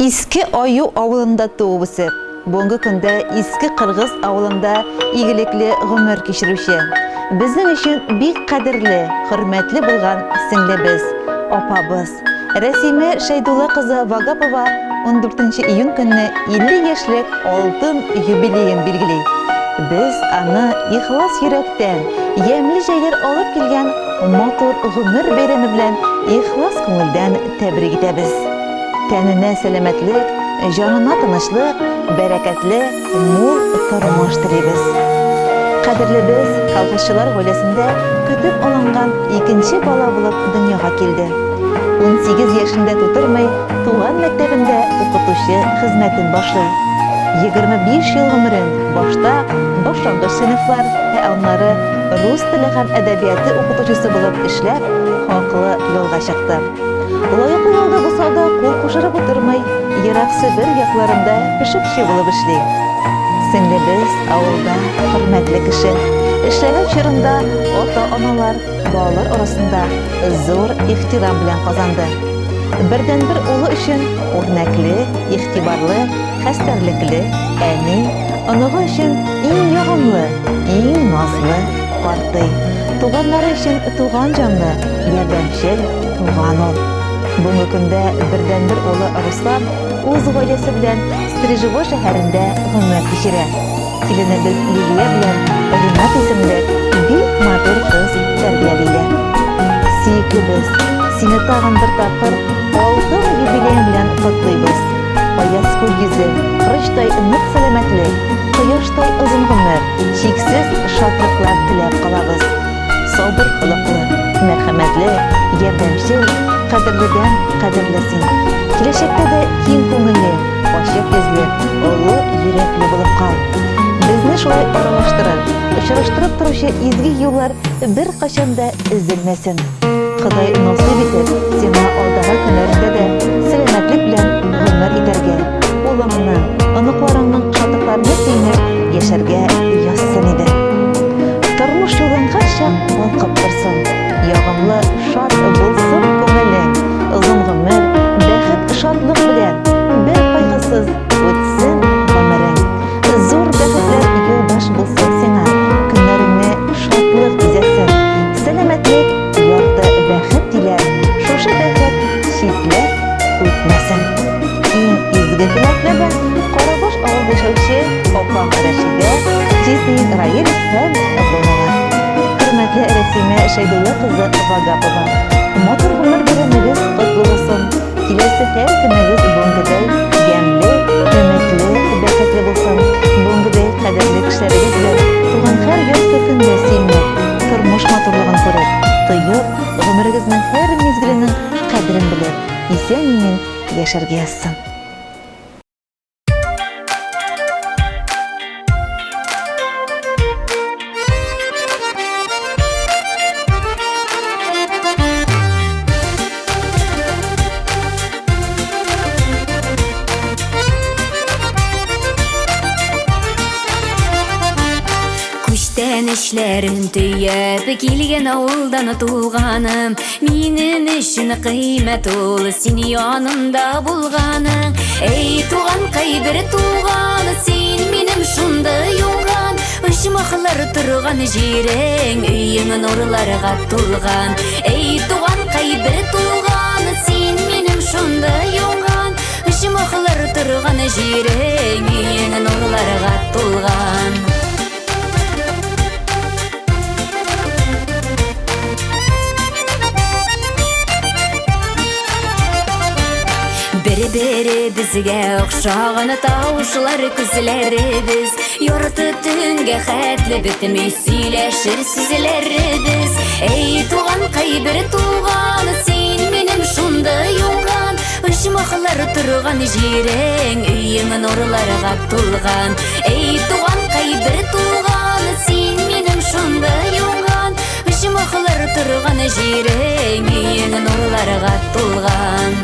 Иске Аю авылында туып үсеп, бүгенге көндә Иске Кыргыз авылында игелекле гомер кичерүче, безнең өчен бик кадерле, хөрмәтле булган сеңлебез, апабыз Рәсимә Шәйдулла кызы Вагапова 14 июнь көнне 50 яшьлек алтын юбилеен билгели. Без аны ихлас йөрәктән, ямьле җәйләр алып килгән матур гомер бәйрәме белән ихлас күңелдән тәбрик итәбез. Тәненә сәламәтлек, җанына тынычлык, бәрәкәтле, мул тормыш телибез. Кадерлебез колхозчылар гаиләсендә көтеп алынган икенче бала булып дөньяга килде. 18 яшендә тутырмый, туган мәктәбендә укытучы хезмәтен башлый. 25 ел гомерен башта башлангыч сыйныфлар, ә аннары рус теле һәм әдәбияты укытучысы булып эшләп, хаклы ялга чыкты. Лаеклы ялда булса да, кул кушырып утырмый, ерак Себер якларында пешекче булып эшли. Сеңлебез авылда хөрмәтле кеше. Эшләгән чорында ата-аналар, балалар арасында зур ихтирам белән казанды. Бердәнбер улы өчен үрнәкле, игътибарлы, хәстәрлекле әни, оныгы өчен иң ягымлы, иң назлы картый. Туганнары өчен туган җанлы, ярдәмчел туган ул. Бүгенге көндә бердәнбер улы Руслан үз гаиләсе белән Стрежевой шәһәрендә гомер кичерә. Киленебез Лилия белән Ринат исемле бик матур кыз тәрбиялиләр. Сөеклебез, сине тагын бер тапкыр алтын юбилеең белән котлыйбыз. Аяз күк йөзе, корычтай нык сәламәтлек, кояштай озын гомер, чиксез шатлыклар теләп калабыз. Сабыр холыклы, мәрхәмәтле, ярдәмчел, кадерледән кадерле син. Киләчәктә дә киң күңелле, ачык йөзле, олы йөрәкле булып кал. Безне шулай аралаштырып, очраштырып торучы изге юллар беркайчан да өзелмәсен. Ходай насыйп итеп, сиңа алдагы көннәреңдә дә сәламәтлек белән гомер итәргә, улыңның, оныкларыңның шатлыкларына сөенеп яшәргә язсын иде. Тормыш юлың һәрчак балкып торсын, ягымлы, шат булсын күңелең, озын гомер, бәхет, шатлык белән бер кайгысыз үтсен гомерең. Зур бәхетләр юлдаш булсын сиңа, көннәреңне шатлык бизәсен. Сәламәтлек, ярты бәхет диләр, шушы бәхет читләп үтмәсен. Иң изге теләкләр белән Карабаш авылында яшәүче апам Рәшидә, җизни Раил һәм балалар. Хөрмәтле Рәсимә Шәйдулла кызы Вагапова, матур гомер бәйрәмегез котлы булсын! Киләсе һәр көнегез бүгенгедәй ямьле, өметле, бәхетле булсын. Бүгенгедәй кадерле кешеләрегез белән туган һәр якты көндә сөенеп, тормыш матурлыгын күреп, тоеп, гомерегезнең һәр мизгеленең кадерен белеп, исән-имин яшәргә язсын. Күчтәнәчләрен төяп килгән авылдан туганым Минем өчен кыйммәт ул син янымда булганың. Эй, туганкай, бер туган, син минем шундый уңган. Оҗмахлар торган җирең, өең нурларга тулган. Эй, туганкай, бер туган, син минем шундый уңган. Оҗмахлар торган җирең, өең нурларга тулган. Бер-беребезгә охшаган тавышлар күзләребез Ярты төнгә хәтле бетми сөйләшер сүзләребез Эй, туганкай, бер туган, син минем шундый уңган Оҗмахлар торган җирең, өең нурларга тулган. Эй, туганкай, бер туган, син минем шундый уңган. Оҗмахлар торган җирең, өең нурларга тулган.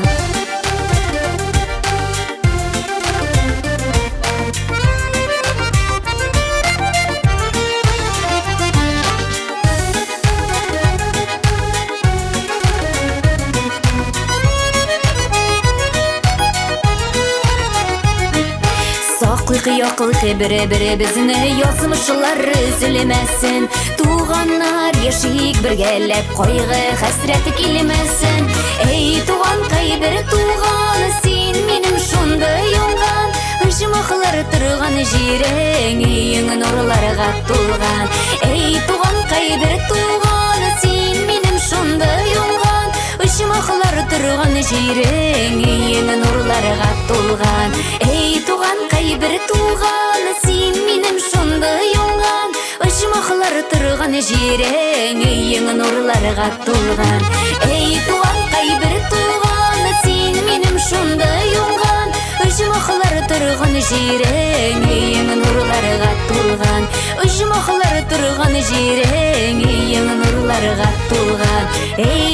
Яклы бер-беребезне язмышлар өзелмәсен. Туганнар яшик бергәләп, кайгы хәсрәт килмәсен. Эй, туганкай, бер туган, син минем шундый уңган. Оҗмахлар торган җирең, өең нурларга тулган. Эй, туганкай, бер туган, син минем шундый уңган. Оҗмахлар торган җирең, өең нурларга тулган. Эй, туганкай, бер туган, син минем шундый уңган. Оҗмахлар торган җирең, өең нурларга тулган. Эй, туганкай, бер туган, син минем шундый уңган. Оҗмахлар торган җирең, өең нурларга тулган. Оҗмахлар торган җирең, өең нурларга тулган. Эй,